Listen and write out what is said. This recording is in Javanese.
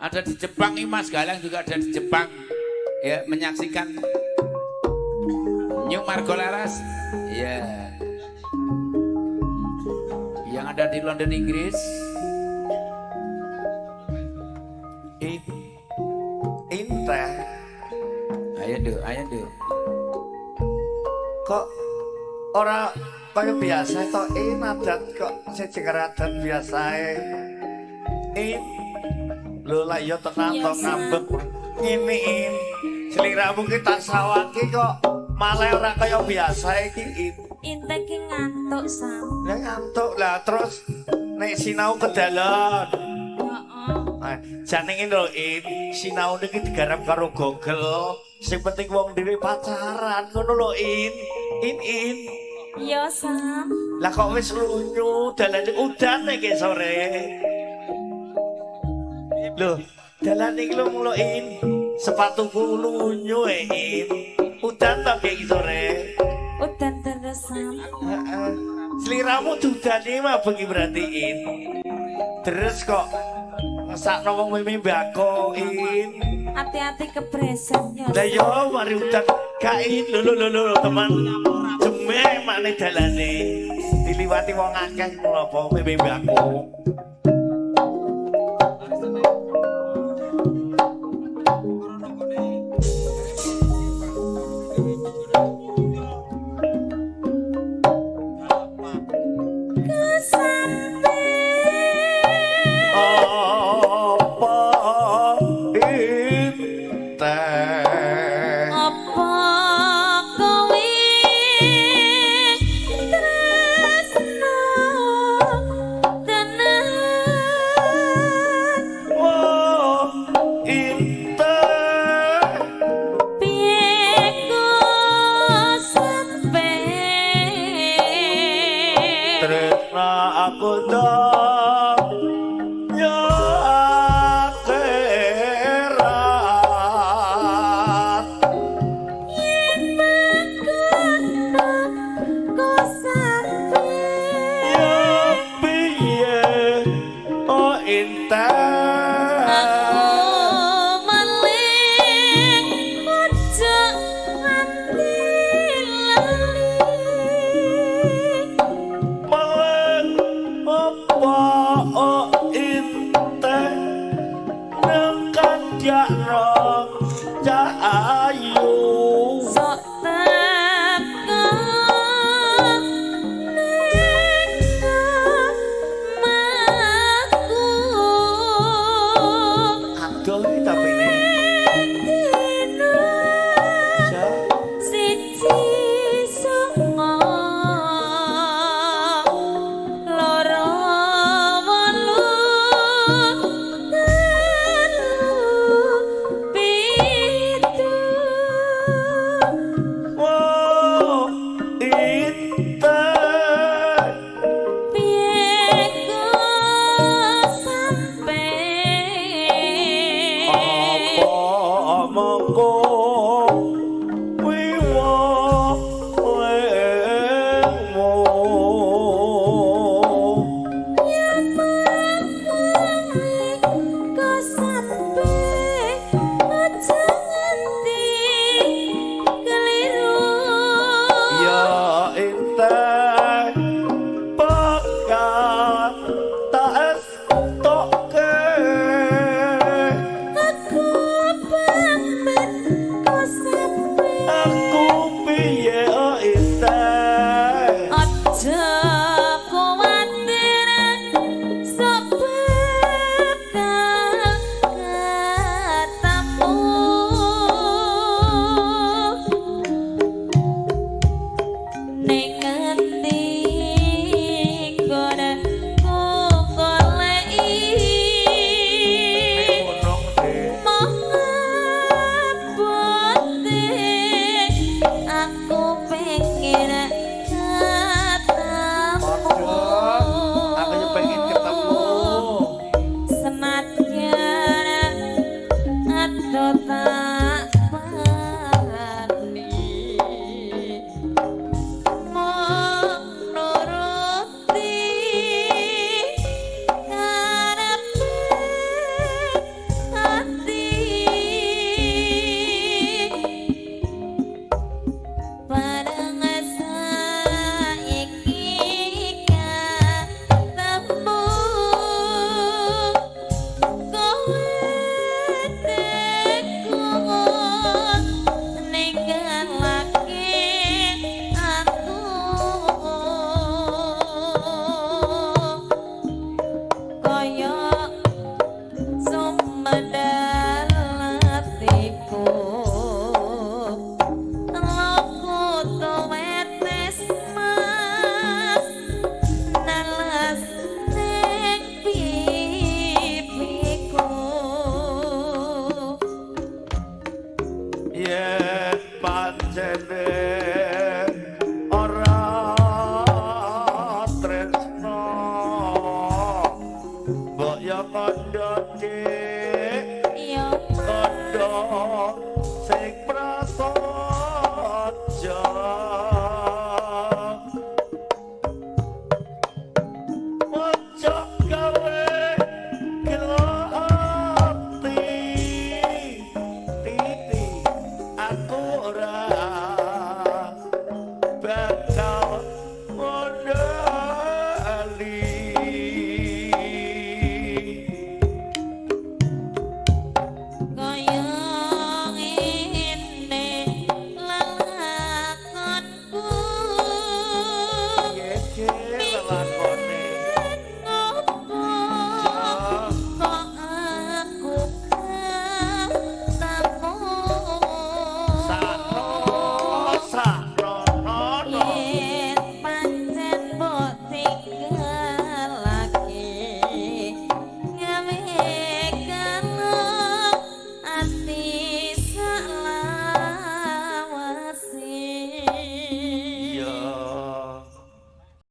Ada di Jepang ini Mas Galang juga ada di Jepang. Ya, menyaksikan New Margo Laras. Ya. Yang ada di London Inggris. Inteh. Ayo nduk, ayo nduk. Kok ora kaya biasa to adat kok sing adat biasae. Lho lah ya tenan to ngambek ngene in. Sliramu ki tak sawake kok malah ora kaya biasa iki. Inteh ki ngantuk Sam. Lah ngantuk lah terus nek sinau kedalon. Heeh. Jane ngene lho In, sinau niki digarap karo Google. Sing penting wong dhewe pacaran ngono lho In. In in. Iya Sam. Lah kok wis lunyu dalane udan iki sore. Lho, dalan iki lho mulo In. Sepatuku lunyu e In. Udan to iki sore. Udan terus Sam. Heeh. Sliramu dudane mah bengi berarti In. Terus kok ngesakno wong mimi mbako In. Hati-hati kebreset ya. Lah yo mari udan gak In. Lho lho lho teman. Jemeh makne dalane. Diliwati wong akeh ngono apa mimi mbako. Monggo.